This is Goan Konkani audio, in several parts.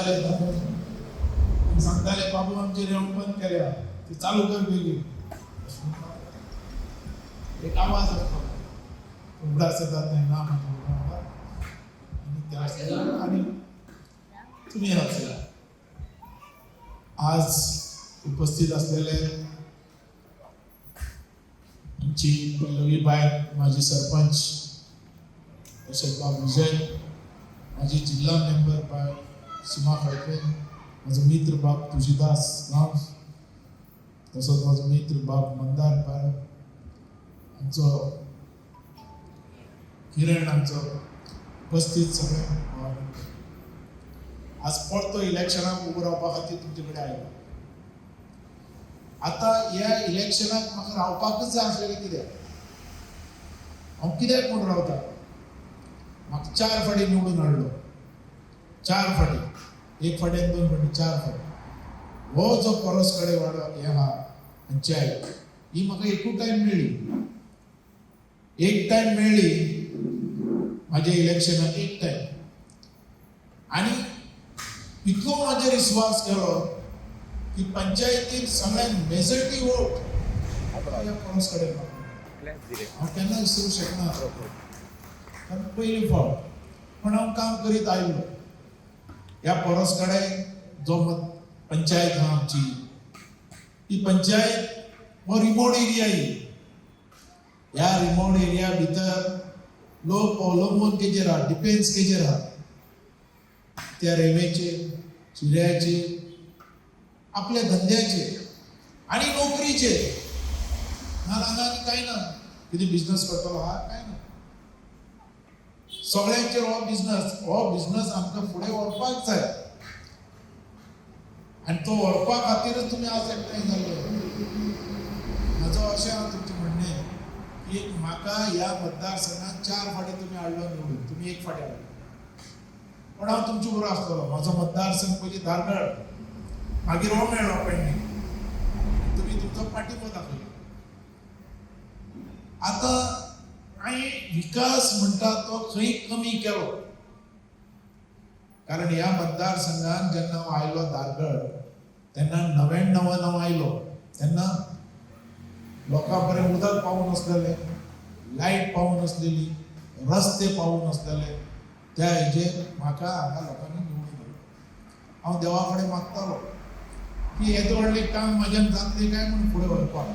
येताले, सांगताले बाबू आमची रेवण बंद केल्या, ती चालू कर बेगीन. एक आवाज आसलो, उगडास येता तेन्ना म्हाज्या आनी त्या आनी तुमी आसला. आज उपस्थित असलेले आमची पल्लवी बाय, माजी सरपंच, तशेंच बाब विजय, माजी जिल्हा मेंबर बाय सीमा खडपे, म्हजो मित्र बाब तुळशीदास गांवस, तसोच म्हजो मित्र बाब मंदार बाय, आमचो किरण, आमचो उपस्थित सगळे. आज परतो इलेक्शनाक उबो रावपा खातीर तुमचे कडेन आयलो. आतां ह्या इलेक्शनाक म्हाका रावपाकच जाय आसलेलें. कित्याक हांव कित्याक म्हूण रावता? म्हाका 4 फावटी निवडून हाडलो, 4 फावटी, एक फावटी आनी 2 फावटी, 4 फावटी. हो जो परस कडेन वाडो हे आहा पंचायत, ही म्हाका एकूच टायम मेळ्ळी, एक टायम मेळ्ळी म्हाज्या इलेक्शनाक, एक टायम. आनी इतलो म्हाजेर विस्वास केलो की पंचायतीन सगळ्यांत मेजॉरिटी वोट ह्या परस कडेन हांव केन्ना विसरूंक शकना, कारण पयली फावट पण हांव काम करीत आयलो. ह्या परस कडेन जो पंचायत आहा आमची, ही पंचायत हो रिमोट एरिया. ही ह्या रिमोट एरिया भितर लोक अवलंबून केचेर आहा, डिपेंड्स केचेर आहा, त्या रेवेचेर, चिऱ्याचेर, आपल्या धंद्याचेर आनी नोकरीचेर. ना हांगा आनी कांय ना, कितें बिजनस करतलो आहा कांय ना, सगळ्यांचेर हो बिजनस. हो बिजनस आमकां फुडें व्हरपाक जाय आनी तो व्हरपा खातीरच तुमी आज एकठांय जाल्ले. म्हजो अशें आहा तुमचें म्हणणें की म्हाका ह्या मतदारसंघात 4 फावटी तुमी हाडलो निवडून, तुमी 1 फावटी हाडलो, पण हांव तुमचे बरोबर आसतलो. म्हजो मतदारसंघ पयलीं धारगळ, मागीर हो मेळ्ळो पेडणे, तुमी तुमचो पाठिंबो दाखयलो. आतां हांवें विकास म्हणटा तो खंय कमी केलो, कारण ह्या मतदारसंघात जेन्ना हांव आयलो धारगळ तेन्ना 99 हांव आयलो, तेन्ना लोकां पर्यंत उदक पावूं नासलेलें, लायट पावूं नासलेली, रस्ते पावूं नासलेले. त्या हेजेर म्हाका हांगा लोकांनी निवडून दिलो. हांव देवा कडेन मागतालो की येदें व्हडलें काम म्हज्यान जातलें काय म्हूण फुडें व्हरपाक.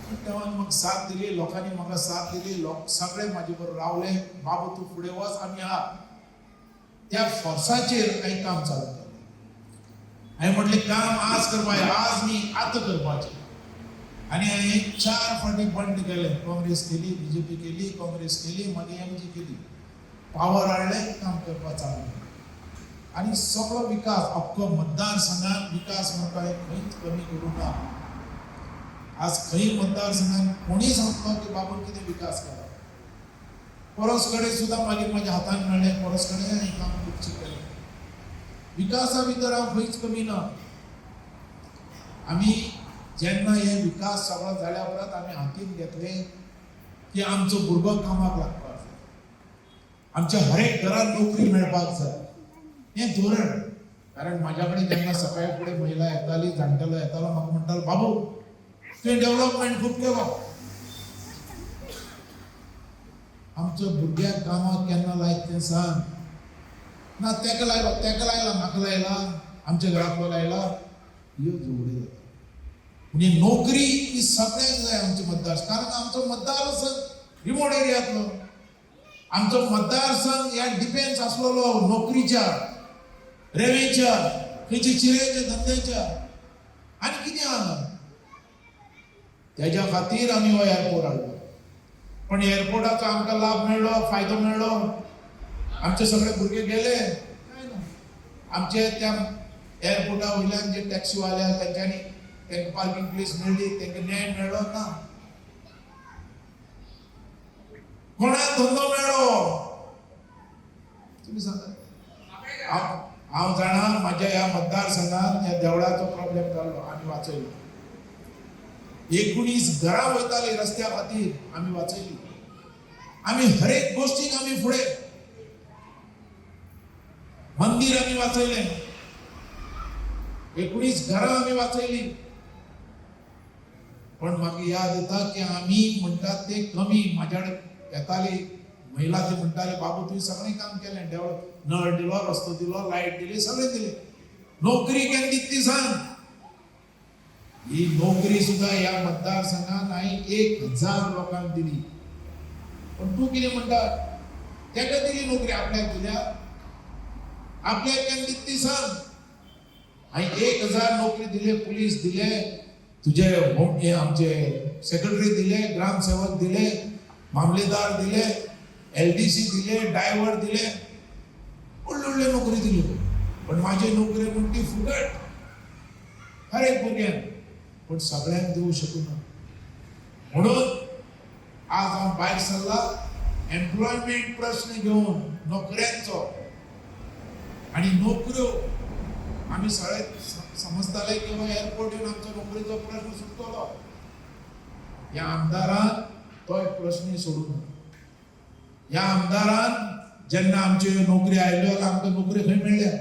पूण देवान म्हाका साथ दिली, लोकांनी म्हाका साथ दिली, लोक सगळे म्हाजे बरोबर रावले, बाबू तूं फुडें वच, आमी आहा. त्या फोर्साचेर हांवें काम चालू केलें. हांवें म्हटलें काम आज करपाचें, आज न्ही आतां करपाचें. आनी हांवें 4 फावटी बंड केलें, काँग्रेस केली, बीजेपी केली, काँग्रेस केली, मागीर एमजी केली, पावर हाडलें, काम करपाक चालू केलें. आनी सगळो विकास अख्खो मतदारसंघात विकास म्हणटा खंयच कमी करूंक ना. आज खंय मतदारसंघात कोणीय सांगता की बाबून कितें विकास केला. परस कडेन सुद्दां मागीर म्हाज्या हातान मेळ्ळें, परस कडेन हांवें काम खुबशें केलें. विकासा भितर हांव खंयच कमी ना. आमी जेन्ना हे विकास सगळो जाल्या उपरांत आमी हातीन घेतले की आमचो भुरगो कामाक लागपाक जाय, आमच्या हरेक घरान नोकरी मेळपाक जाय, हें धोरण. कारण म्हाज्या कडेन जेन्ना सकाळी फुडें महिला येताली, जाणटेलो येतालो, म्हाका म्हणटालो बाबू तुवें डेव्हलपमेंट खूब केलो, आमच्या भुरग्याक कामाक केन्ना लायत तें सांग. ना तेका लायलो, तेका लायला, म्हाका लायला, आमच्या घरांतलो लायला, ह्यो झगड्यो जाता. म्हणजे नोकरी ही सगळ्यांक जाय आमचे मतदार, कारण आमचो मतदारसंघ रिमोट एरियांतलो, आमचो मतदारसंघ ह्या डिपेंड्स आसलेलो नोकरीच्या, रेवेच्या, खंयच्या चिऱ्याच्या धंद्याच्या आनी कितें आहा. तेज्या खातीर आमी हो एअरपोर्ट हाडलो. पण एअरपोर्टाचो आमकां लाभ मेळ्ळो, फायदो मेळ्ळो, आमचे सगळे भुरगे गेले काय ना. आमचे त्या एअरपोर्टा वयल्यान जे टॅक्सीवाले आहा तेंच्यांनी तांकां पार्किंग प्लेस मेळ्ळी, तांकां न्याय मेळ्ळो ना, कोणाक धंदो मेळ्ळो तुमी सांगा. हांव जाणा म्हाज्या ह्या मतदारसंघात ह्या देवळाचो प्रॉब्लेम जाल्लो, आमी वाचयलो. 19 घरां वयताली रस्त्या खातीर, आमी वाचयली. आमी हरेक गोश्टीक आमी फुडें. मंदीर आमी वाचयलें, 19 घरां आमी वाचयली. पण म्हाका याद येता की आमी म्हणटात ते कमी. म्हाज्या येताली महिला, ते म्हणटाले, बाबू तुवें सगळें काम केलें, डेव्हलप, नळ दिलो, रस्तो दिलो, लायट दिली, सगळें दिलें, नोकरी केन्ना दित ती सांग. ही नोकरी सुद्धा ह्या मतदारसंघात हांवें 1000 लोकांक दिली. पण तूं कितें म्हणटा, तेका दिली नोकरी, आपल्याक दिल्या? आपल्याक केन्ना दित ती सांग. हांवें 1000 नोकरी दिले, पुलीस दिले, तुजे हे आमचे सेक्रेटरी दिले, ग्रामसेवक दिले, मामलेदार दिले, LDC दिले, ड्रायव्हर दिले, व्हडले व्हडले नोकरी दिल्यो. पण माझी नोकरी म्हण ती फुकट हर एक भुरग्यांक, पण सगळ्यांक दिवं शकूं ना. म्हणून आज हांव भायर सरला एम्प्लॉयमेंट प्रश्न घेवन, नोकऱ्यांचो. आनी नोकऱ्यो आमी सगळे समजताले की एअरपोर्ट येवन आमचो नोकरेचो प्रश्न सुट्टलो. ह्या आमदारान तो एक प्रश्न सोडूंक ना. ह्या आमदारान जेन्ना आमच्यो ह्यो नोकरी आयल्यो जाल्यार आमकां नोकरी खंय मेळ्ळ्या?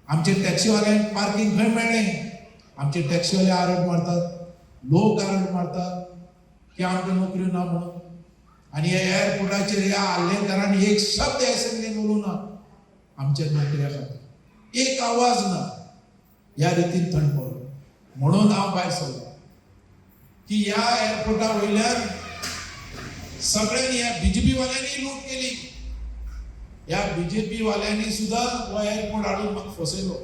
आमचे टॅक्सीवाल्यांक पार्किंग खंय मेळ्ळें? आमचे टॅक्सीवाले आरड मारतात, लोक आरड मारतात की आमकां नोकरी ना म्हणून. आनी ह्या एअरपोर्टाचेर ह्या आर्लेकरान एक शब्द असेंब्लीन उलोवं ना आमच्या नोकऱ्या खातीर, एक आवाज ना. ह्या रितीन थंड पडलो. म्हणून हांव भायर सरलो की ह्या एअरपोर्टा वयल्यान सगळ्यांनी, ह्या बीजेपी वाल्यांनी लूट केली. ह्या बीजेपी वाल्यांनी सुद्धा हो एअरपोर्ट हाडून म्हाका फसयलो,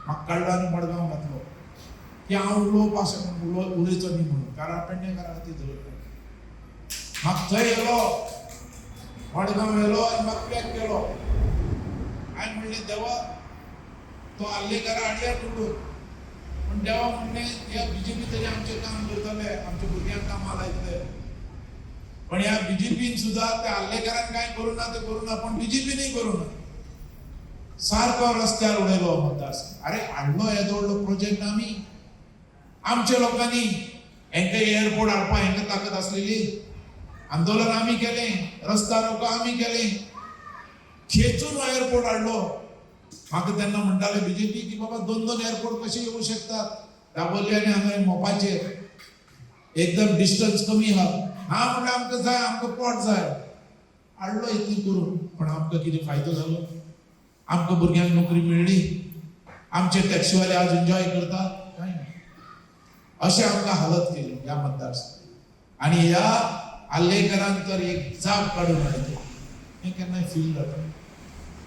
म्हाका काडलो आनी मडगांव घातलो की हांव उलोवपाक शकना, उलयचो न्ही म्हणून, कारण पेडणेकारा खातीर झगडटा. म्हाका थंय येयलो, मडगांव येयलो आनी म्हाका पॅक केलो. हांवें म्हणलें, देवा, तो आर्लेकारा हाडया निवडून. पूण देवा म्हणलें, ह्या बीजेपी तरी आमचें काम करतले, आमच्या भुरग्यांक कामां लायतले. पण ह्या बीजेपीन सुद्धा त्या आर्लेकारान कांय करूं ना ते करूं ना, पण बीजेपीनूय करूं ना. सारको रस्त्यार उडयलो मतदारसंघ. अरे, हाडलो येदो व्हडलो प्रोजेक्ट आमी, आमच्या लोकांनी. हेंका एअरपोर्ट हाडपाक हेंका ताकद आसलेली? आंदोलन आमी केलें, रस्ता रोको आमी केलें, खेचून एअरपोर्ट हाडलो. म्हाका तेन्ना म्हणटाले बीजेपी की बाबा, दोन दोन एअरपोर्ट कशे येवं शकतात, दाबोली आनी हांगा मोपाचेर एकदम डिस्टन्स कमी आहा. हा म्हणल्यार आमकां जाय, आमकां पोट जाय. हाडलो इतलें करून, पण आमकां कितें फायदो जालो? आमकां भुरग्यांक नोकरी मेळ्ळी? आमचे टॅक्सीवाले आज एन्जॉय करतात? कांय ना. अशें आमकां हालत केली ह्या मतदारसंघात. आनी ह्या आर्लेकरान तर एक जाप काडून हाडली, हें केन्नाय फील जाता.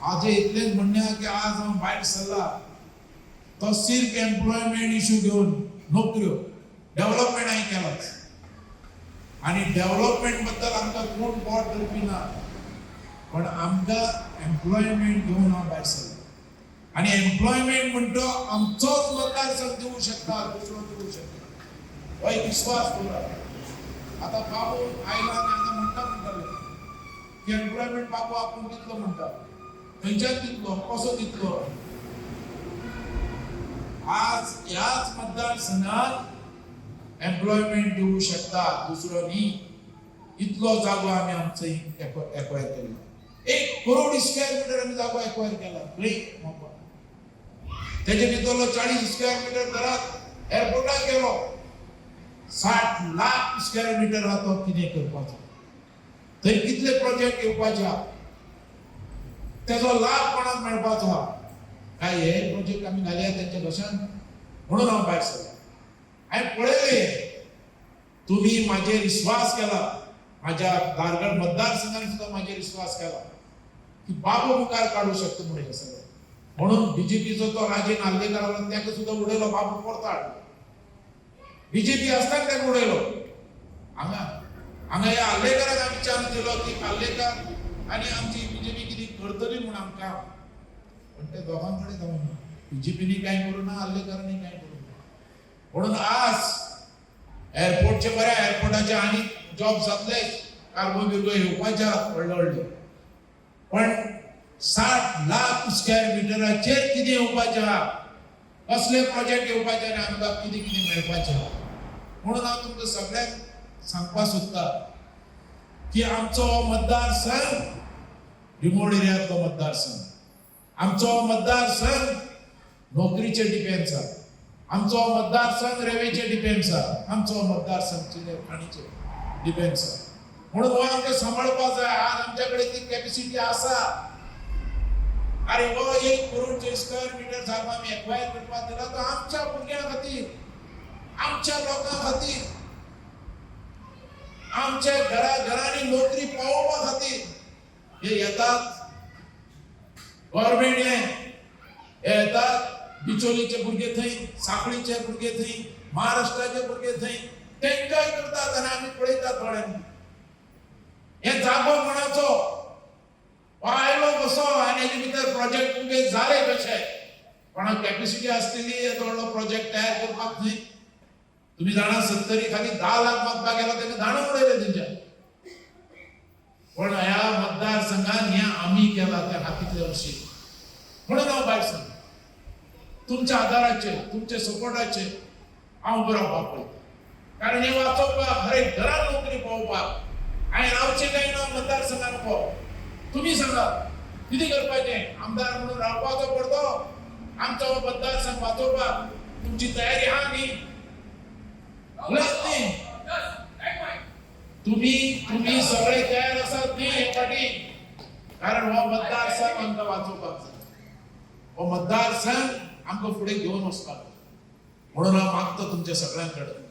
आज इतलेंच म्हणणें आहा की आज हांव भायर सरला तो सिर्फ एम्प्लॉयमेंट इशू घेवन, नोकऱ्यो. डेव्हलपमेंट हांवें केलाच आनी डेव्हलपमेंट बद्दल आमकां कोण बोट धरपी ना, पण आमकां एम्प्लॉयमेंट घेवन हांव भायर सरलो. आनी एम्प्लॉयमेंट म्हणटा आमचोच मतदारसंघ दिवू शकता, दुसरो दिवू शकता, हो एक विश्वास दवरात. आतां बाबू आयला आनी हांगा म्हणटा, म्हणटाले की एम्प्लॉयमेंट बाबू आपूण दितलो म्हणटा, खंयच्यान दितलो, कसो दितलो? आज ह्याच मतदारसंघात एम्प्लॉयमेंट दिवू शकता, दुसरो न्ही. इतलो जागो आमी आमचो एक्वायर केला, 1 करोड स्क्वेअर मिटर आमी जागो एक्वायर केला खंय? मोपा. तेजे भितरलो 40 स्क्वेअर मिटर घरात एअरपोर्टाक गेलो. 60 लाख स्क्वेअर मिटर आहा, तो कितें करपाचो? थंय कितले प्रोजेक्ट येवपाचे आहा, तेजो लाभ कोणाक मेळपाचो आहा? काय हे प्रोजेक्ट आमी घालया तेंच्या घशान? म्हणून हांव भायर सरलो. हांवें पळयलें, तुमी म्हाजेर विश्वास केला, माझ्या धारगळ मतदारसंघाने सुद्धा म्हाजेर विश्वास केला की बाबू मुखार काडू शकता म्हणून हे सगळं. म्हणून बीजेपीचो तो राजेन आर्लेकर आलो, ताका सुद्धा उडयलो, बाबू परतो हाडलो. बीजेपी आसतना ताका उडयलो. हांगा हांगा ह्या आर्लेकराक आमी चान्स दिलो की आर्लेकर आनी आमची बीजेपी कितें करतली म्हूण आमकां. पण ते दोगां कडेन जावंक ना. बीजेपीनी कांय करूं ना, आर्लेकरांनी कांय करूं ना. म्हणून आज एअरपोर्टचे बरे, एअरपोर्टाचे आनी जॉब जातले, कार्गो बिर्गो येवपाचे व्हडले व्हडले, पण 60 लाख स्क्वेअर मिटराचेर कितें येवपाचें आहा, कसले प्रोजेक्ट येवपाचे आनी आमकां कितें कितें मेळपाचें आहा. म्हणून हांव तुमकां सगळ्यांक सांगपाक सोदता की आमचो हो मतदारसंघ रिमोट एरियांतलो मतदारसंघ. आमचो मतदारसंघ नोकरीचे डिपेंड्स आसा, आमचो मतदारसंघ रेवेचे डिपेंड्स आसा, आमचो मतदारसंघ चिरे खाणीचे डिपेंड्स आसा. म्हणून हो आमकां सांबाळपाक जाय. आज आमच्या कडेन ती कॅपेसिटी आसा. अरे हो 1 करोडचे स्क्वेअर मिटर जागो आमी एक्वायर करपाक दिला तो आमच्या भुरग्यां खातीर, आमच्या लोकां खातीर, आमच्या घरा घरांनी नोकरी पावोवपा खातीर. हे येतात गव्हर्मेंट, हे येतात बिचोलीचे भुरगे थंय, साखळीचे भुरगे थंय, महाराष्ट्राचे भुरगे थंय, ते एन्जॉय करतात आनी आमी पळयतात थोड्यांनी. हे जागो कोणाचो, हो आयलो कसो आनी हेजे भितर प्रोजेक्ट उबे जाले कशे? कोणाक कॅपेसिटी आसतली येदो व्हडलो प्रोजेक्ट तयार करपाक न्हय? तुमी जाणा, 70 खाली 10 लाख मागपाक गेला, तेका धाडून उडयले तेंच्या. पण ह्या मतदारसंघान हें आमी केला त्या हातीतल्या वर्षी. म्हणून हांव भायर सरलो. तुमच्या आदाराचेर, तुमच्या सपोर्टाचेर हांव उबो रावपाक पळयता, कारण हें वाचोवपाक, हर एक घरान नोकरी पावोवपाक हांवें रावचें काय ना मतदारसंघान उबो? तुमी सांगा कितें करपाचें? आमदार म्हणून रावपाचो पडतो आमचो मतदारसंघ वाचोवपाक. तुमची तयारी आहा न्ही? उलयात न्ही तुम्ही. तुम्ही सगळे तयार आसात न्ही हे फाटी? कारण हो मतदारसंघ आमकां वाचोवपाक जाय, हो मतदारसंघ आमकां फुडें घेवन वचपाक जाय. म्हणून हांव मागता तुमच्या सगळ्यां कडेन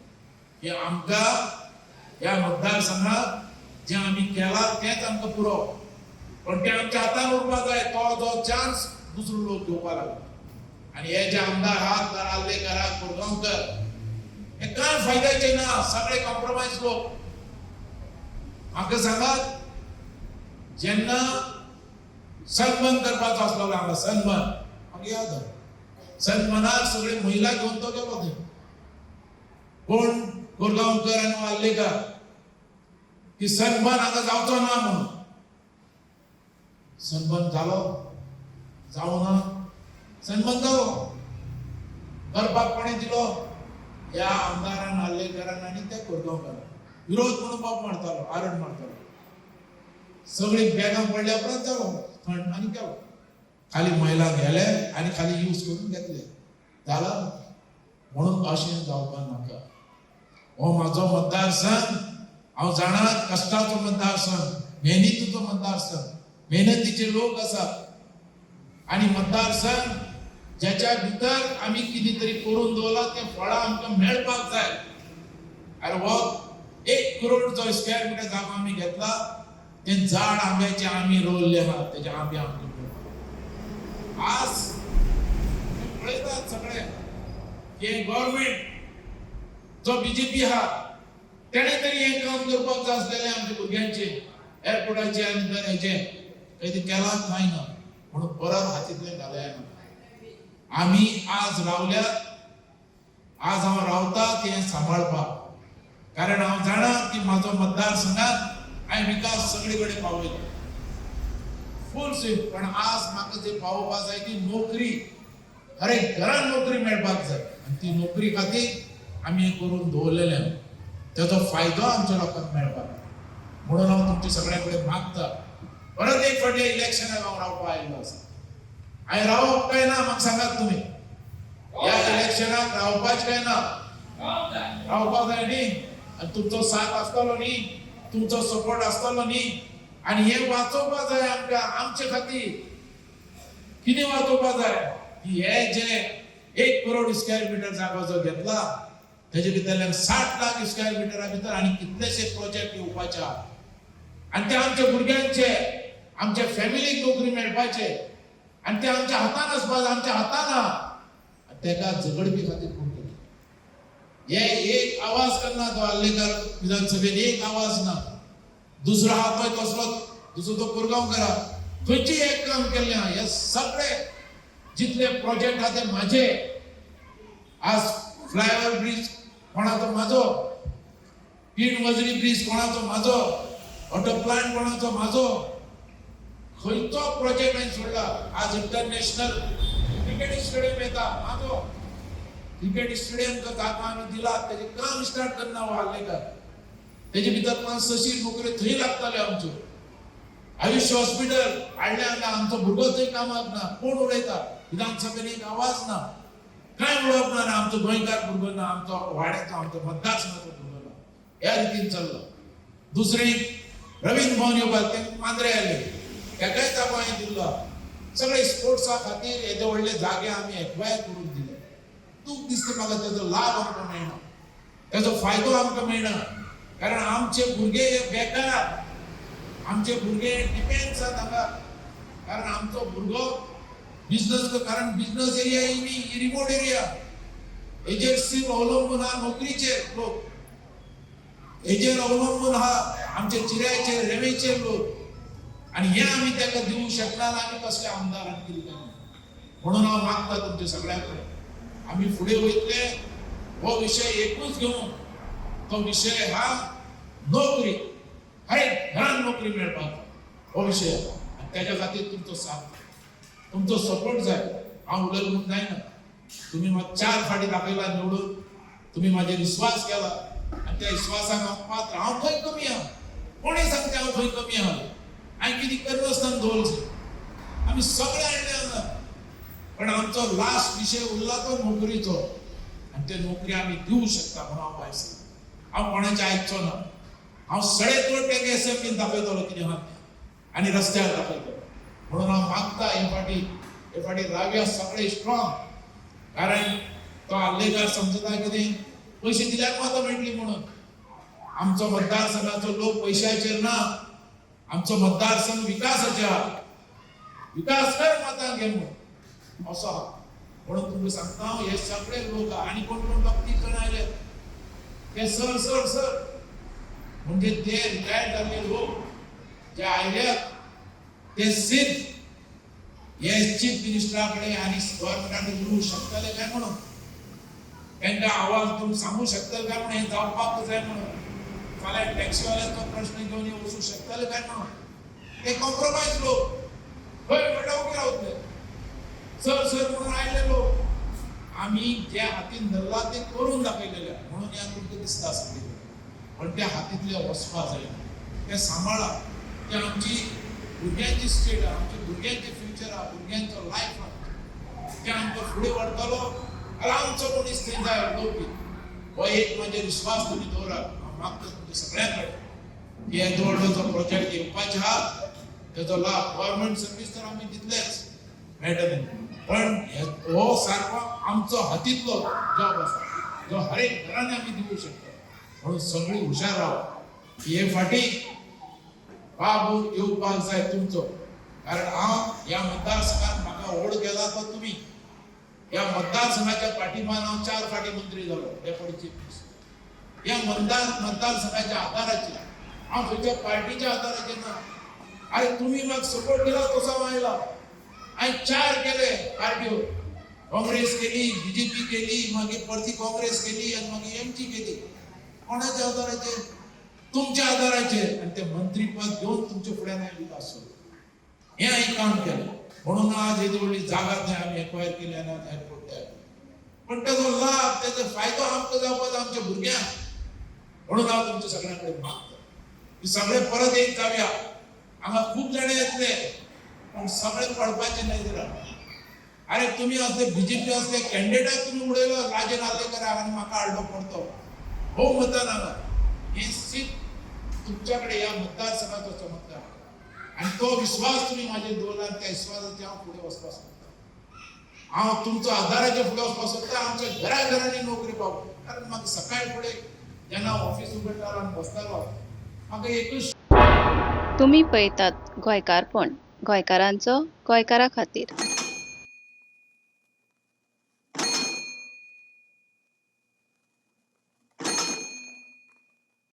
की आमकां ह्या मतदारसंघात जें आमी केलां तेंच आमकां पुरो, पण तें आमच्या हातान उरपाक जाय. तो जो चान्स दुसरो लोक घेवपाक लागलो. आनी हे जे आमदार आहात, आर्लेकर, कोरगांवकर, हे कांय फायद्याचे ना, सगळे कॉम्प्रोमायज लोक. म्हाका सांगात, जेन्ना सनबर्न करपाचो आसलो हांगा, सनबर्न म्हाका याद आहा, सनबर्नाक सगळे महिला घेवन तो गेलो थंय. कोण? कोरगांवकर आनी आर्लेकर, की सनबर्न हांगा जावचो ना म्हणून. सनबर्न जालो? जावं ना? सनबर्न जालो. करपाक कोणें दिलो? ह्या आमदारान, आर्लेकरान आनी त्या कोरगांवकारान. विरोध म्हणून बाब मारतालो, आरड मारतालो. सगळी बॅगां पडल्या उपरांत जालो थंड आनी गेलो. खाली महिला गेले आनी खाली यूज करून घेतले, जाला. म्हणून अशें जावपाक नाका. हो म्हाजो मतदारसंघ, हांव जाणा, कश्टाचो मतदारसंघ, मेहनतीचो मतदारसंघ, मेहनतीचे लोक आसात आनी मतदारसंघ ज्याच्या भितर आमी कितें तरी करून दवरला तें फळां आमकां मेळपाक जाय. अरे, हो 1 करोड जो स्क्वेअर मिटर जागो आमी घेतला, ते झाड आंब्याचे आमी रोवल्ले आहा, तेजे आंबे आमकां मेळपाक. आज तुम्ही पळयतात सगळे की गव्हर्मेंट जो बीजेपी आहा, तेणे तरी हें काम करपाक जाय आसलेलें आमच्या भुरग्यांचे एअरपोर्टाचे आनी तर हेजें काही ते केलांच कांय ना. म्हणून परत हातींतलें घालया ना. आमी आज रावल्यात, आज हांव रावता तें सांबाळपाक, कारण हांव जाणा की म्हाजो मतदारसंघात हांवें विकास सगळे कडेन पावयलो फूल स्वीम. पण आज म्हाका जे पावोवपाक जाय ती नोकरी, हर एक घरान नोकरी मेळपाक जाय आनी ती नोकरी खातीर आमी हें करून दवरलेलें, तेजो फायदो आमच्या लोकांक मेळपाक जाय. म्हणून हांव तुमच्या सगळ्या कडेन मागता, परत एक फावटी इलेक्शनाक हांव रावपाक आयिल्लो आसा. हांवें रावप काय ना, म्हाका सांगात तुमी. ह्या इलेक्शनाक रावपाचें काय ना? रावपाक जाय न्ही? आनी तुमचो साथ आसतलो न्ही? तुमचो सपोर्ट आसतलो न्ही? आनी हें वाचोवपाक जाय आमकां. आमचे खातीर कितें वाचोवपाक जाय की हे जे 1 करोड स्क्वेअर मिटर जागो जो घेतला, तेजे भितरल्यान 60 लाख स्क्वेअर मिटरा भितर आनी कितलेशे प्रोजेक्ट येवपाचे आहा आनी ते आमच्या भुरग्यांचे, आमच्या फॅमिलीक नोकरी मेळपाचे आनी ते आमच्या हातान आसपाक जाय, आमच्या हातान आहा. तेका झगडपी खातीर कोण तरी हे एक आवाज करना. तो आर्लेकर विधानसभेत एक आवाज ना. दुसरो हा पळय तसलो, दुसरो तो कोरगांवकर. खंयची एक काम केल्लें आहा. हे सगळे जितले प्रोजेक्ट आहा ते माझे. आज फ्लायओव्हर ब्रिज कोणाचो? माझो. पीण वजरी ब्रिज कोणाचो? माझो. ऑटो प्लांट कोणाचो? माझो. खंयचो प्रोजेक्ट हांवें सोडला? आज इंटरनॅशनल क्रिकेट स्टेडियम येता, माझो क्रिकेट स्टेडियम जागा आमी दिला. तेजें काम स्टार्ट करना हो आर्लेकर. तेजे भितर 500-600 नोकऱ्यो थंय लागताल्यो आमच्यो. आयुश्य हॉस्पिटल हाडलें हांगा, आमचो भुरगो थंय कामाक ना. कोण उलयता? विधानसभेन एक आवाज ना, कांय उलोवप ना. आमचो गोंयकार भुरगो ना, आमचो वाड्याचो, आमचो मतदारसंघाचो भुरगो ना. ह्या रितीन चल्लो. दुसरें रवींद्र भवन येवपाक ते मांद्रे आयले, तेकाय ताबो हांवें दिल्लो. सगळे स्पोर्ट्सा खातीर येदे व्हडले जागे आमी एक्वायर करून दिले. दूख दिसता म्हाका, तेजो लाभ आमकां मेळना, तेजो फायदो आमकां मेळना, कारण आमचे भुरगे हे बेकार, आमचे भुरगे डिपेंड्स आसात हांगा. कारण आमचो भुरगो बिजनस, कारण बिजनस एरिया ही रिमोट एरिया, हेजेर सिर्फ अवलंबून आहा नोकरीचेर लोक, हेजेर अवलंबून आहा आमचे चिऱ्याचेर, रेवेचेर लोक. आनी हे आमी ताका दिवंक शकना, आमी कसले आमदार आनी कितें काय. म्हणून हांव मागता तुमच्या सगळ्यां कडेन, आमी फुडें वयतले हो विशय एकूच घेवन, तो विशय हा नोकरी, हर एक घरान नोकरी मेळपाक हो विशय. आनी तेज्या खातीर तुमचो साथ, तुमचो सपोर्ट जाय. हांव उलयलो म्हणून जायना, तुमी म्हाका चार फाटी दाखयला निवडून, तुमी म्हाजेर विश्वास केला आनी त्या विश्वासाक हांव पात्र. हांव खंय कमी आहा? कोणें सांगता हांव खंय कमी आहा? हांवें कितें करनासतना दवरचें? आमी सगळे हाडले हांगा, पण आमचो लास्ट विशय उरला तो नोकरीचो, आनी ते नोकरी आमी दिवंक शकता म्हणून हांव भायर सरला. हांव कोणाचें आयकचो ना. हांव सडे तोड तेंगे एसेंब्लीन दाखयतलो कितें आहा तें आनी रस्त्यार दाखयतलो. म्हणून हांव मागता, हे फाटी रावया सगळे स्ट्रॉंग. कारण तो आर्लेकार समजता कितें, पयशे दिल्यार मतां मेळटली म्हणून. आमचो मतदारसंघाचो लोक पयशाचेर ना, आमचो मतदारसंघ विकासाचेर आहा. विकास कर, मतां घे म्हणून असो आहा. म्हणून तुमकां सांगता हांव, हे सगळे लोक आनी कोण कोण दोग तीग जाणां आयले ते सर सर सर, म्हणजे ते रिटायर्ड जाल्ले लोक जे आयल्यात ते सिर्फ हे चीफ मिनिस्टरा कडेन आनी गव्हर्मेंटा कडेन उलोवंक शकतले काय म्हणून, तांकां आवाज दिवन सांगूंक शकतले काय म्हणून, हें जावपाक जाय म्हणून. फाल्यां टॅक्सीवाल्याचो प्रश्न घेवन हे वचूंक शकतले काय म्हणून. ते कॉम्प्रोमायज लोक खंय व्हडा उबे रावतले? सर सर म्हणून आयले लोक. आमी जे हातीन धरला ते करून दाखयलेले आहा. म्हणून हें तुमकां दिसता सगळी. पण त्या हातींतले वचपा जायना, ते सांबाळा. ते आमची भुरग्यांची स्टेट आहा, आमच्या भुरग्यांचे फ्युचर आहा, भुरग्यांचो लायफ आहा. ते आमकां फुडें व्हरतलो जाल्यार आमचो मनीस थंय जाय उलोवपी. हो एक म्हाजेर विश्वास तुमी दवरात. हांव मागता तुमच्या सगळ्यां कडेन की येदो व्हडलो जो प्रोजेक्ट येवपाचे आहा तेजो लाभ गव्हर्मेंट सर्वीस तर आमी दितलेच, मेळटले, पण हो सारको आमचो हातींतलो जॉब आसा जो हर एक घराने आमी दिवंक शकता. म्हणून सगळी हुशार रावा की हे फाटी बाबू येवपाक जाय तुमचो. कारण हांव ह्या मतदारसंघात म्हाका व्हड केला तो तुमी. ह्या मतदारसंघाच्या पाठिंबान हांव चार फाटी मंत्री जालो, डेप्युटी चीफ मिनिस्टर. ह्या मतदारसंघाच्या आधाराचेर, हांव खंयच्या पार्टीच्या आधाराचेर ना. अरे, तुम्ही म्हाका सपोर्ट दिला तसो हांव आयला. हांवें चार केले पार्ट्यो, काँग्रेस केली, बीजेपी केली, मागीर परती काँग्रेस केली आनी मागीर एमची केली. कोणाच्या आधाराचेर? तुमच्या आधाराचेर. आनी ते मंत्रीपद घेवन तुमच्या फुड्यान हांवें विकास सोडलो. हें हांवें काम केलें म्हणून आज येदी व्हडली जागा थंय आमी एक्वायर केली आनी आज एअरपोर्ट तयार केलो. पण तेजो लाभ, तेजो फायदो आमकां जावपाक आमच्या भुरग्यांक. म्हणून हांव तुमच्या सगळ्यां कडेन मागता की सगळे परत एक जावया. हांगा खूब जाणां येतले, पण सगळे पडपाचे न्हय जरा. अरे, तुमी असले बीजेपी असले कॅन्डिडेटाक तुमी उडयलो राजन आर्लेकराक आनी म्हाका हाडलो परतो भोव मतान हांगा. हे सीट तुमच्याकडे, ह्या मतदारसंघाचो चमत्कार आनी तो विश्वास तुमी म्हाजेर दवरला आनी त्या विश्वासाचेर हांव फुडें वचपाक सोदता. हांव तुमचो आधाराचेर फुडें वचपाक सोदता. आमच्या घरा घरांनी नोकरी पावो. कारण म्हाका सकाळी फुडें जेन्ना ऑफिस उगडटालो आनी बसतालो, म्हाका एकूच तुमी पळयतात गोंयकारपण, गोंयकारांचो गोंयकारा खातीर.